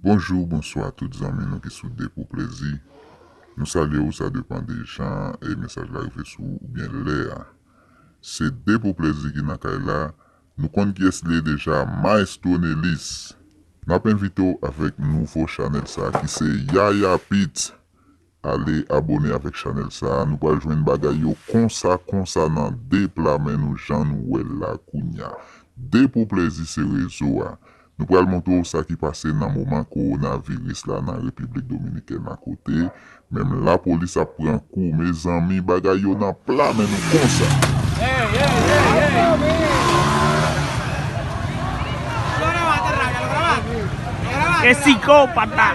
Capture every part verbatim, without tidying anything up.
Bonjou, bonswa tout zanmi nou ki sou De Pou Plezi. Nou salye w, sa depann de jan e mesaj la rive sou ou oubyen lè a. Se De Pou Plezi ki nan kay la. Nou konn kiyès li ye deja, Maestro Nelis. N ap envite w avèk nouvo chanèl sa a ki se Yaya Pits. Ale abòne avèk chanèl sa a. Nou pral jwenn bagay yo konsa, konsa nan de pla men nou jan nou wè l la kounya. De Pou Plezi se rezo a. Nou pral montre w sa ki pase nan moman kowonaviris la nan Repiblik Dominikèn la kote menm lapolis ap pran kou. Mezanmi, bagay yo nan pla men nou konsa. Qué psicópata.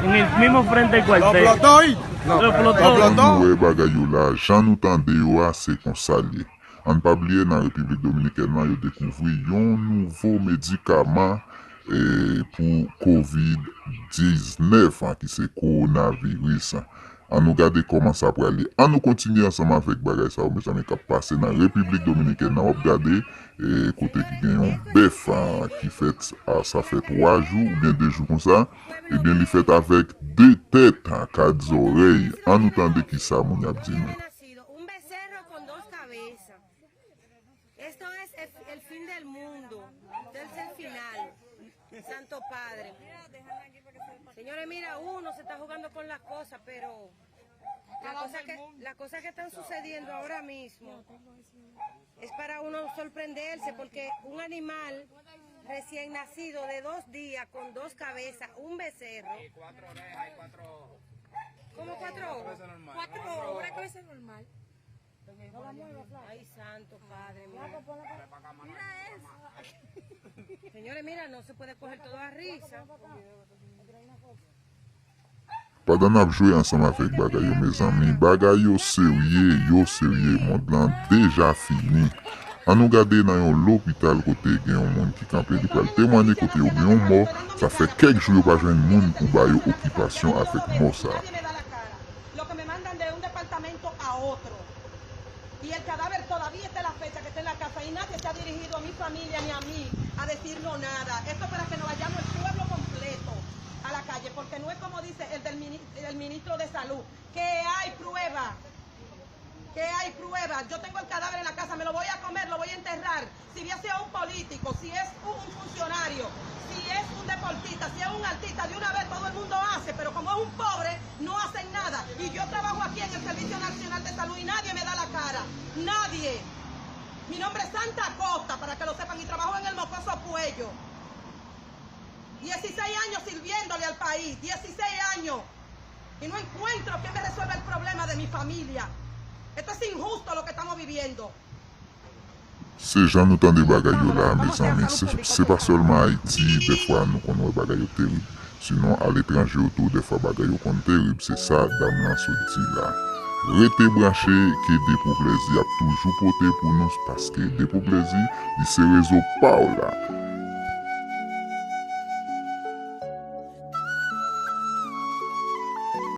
En el mismo frente cual. Lo explotó, ¿oíste? Lo explotó. Jan nou wè bagay yo la, jan nou tande yo a, se konsa l ye. Ann pa bliye, nan Repiblik Dominikèn nan, yo dekouvri yon nouvo medikaman e, pou kovid diznèf an, ki se kowonaviris. Ann nou gade kòman sa pral ye. Ann nou kontinye ansanm avèk bagay sa yo, mezanmi, k ap pase nan Repiblik Dominikèn nan. W ap gade e, kote ki gen yon bèf a, ki fèt a, sa fè twa jou oubyen de jou konsa. Ebyen, li fèt avèk de tèt, a, kat zòrèy. Ann nou tande kisa moun y ap di nou. Esto es el, el fin del mundo. Este es el final. Santo Padre. Señores, mira, uno se está jugando con las cosas, pero la cosa que, las cosas que están sucediendo ahora mismo es para uno sorprenderse, porque un animal recién nacido de dos días con dos cabezas, un becerro. Y cuatro orejas y cuatro ojos. ¿Cómo cuatro ojos? Cuatro ojos, una cabeza normal. Ay, santo padre, mira. Mira eso. Señores, mira, no se puede coger todo a risa. Pandan n ap jwe ansanm avèk bagay yo, mezanmi, bagay yo serye, yo serye, mond lan deja fini. Ann nou gade nan yon lopital kote gen yon moun ki kanpe, li pral temwanye kote yo gen yon mò, sa fè kèk jou yo pa jwenn moun pou ba yo okipasyon avèk mò sa a. Lo que me mandan de un departamento a otro. Y el cadáver todavía está en la fecha que está en la casa y nadie se ha dirigido a mi familia ni a mí a decirnos nada. Esto es para que nos vayamos el pueblo completo a la calle, porque no es como dice el, del mini- el ministro de Salud, que hay prueba, que hay prueba. Yo tengo el cadáver en la casa, me lo voy a comer, lo voy a enterrar. Si hubiese un político, si es un funcionario, si es un deportista, si es un artista, de una vez todo el mundo hace, pero como es un pobre, no hacen nada. Y yo trabajo aquí en el Servicio Nacional de Salud y nadie me da la cara. Nadie. Mi nombre es Santa Costa, para que lo sepan, y trabajo en el Mocoso Puello. Dieciséis años sirviéndole al país, dieciséis años. Y no encuentro quién me resuelva el problema de mi familia. Esto es injusto lo que estamos viviendo. Se jan nou tande bagay yo la a, mezanmi, se, se pa sèlman Ayiti, dèfwa nou konn wè bagay yo terib. Sinon, aletranje yo tou, dèfwa bagay yo konn terib. Se sa dam lan sot di la. Rete branche, ke De Pou Plezi ap toujou pote pou nou, paske De Pou Plezi, li se rezo pa w la.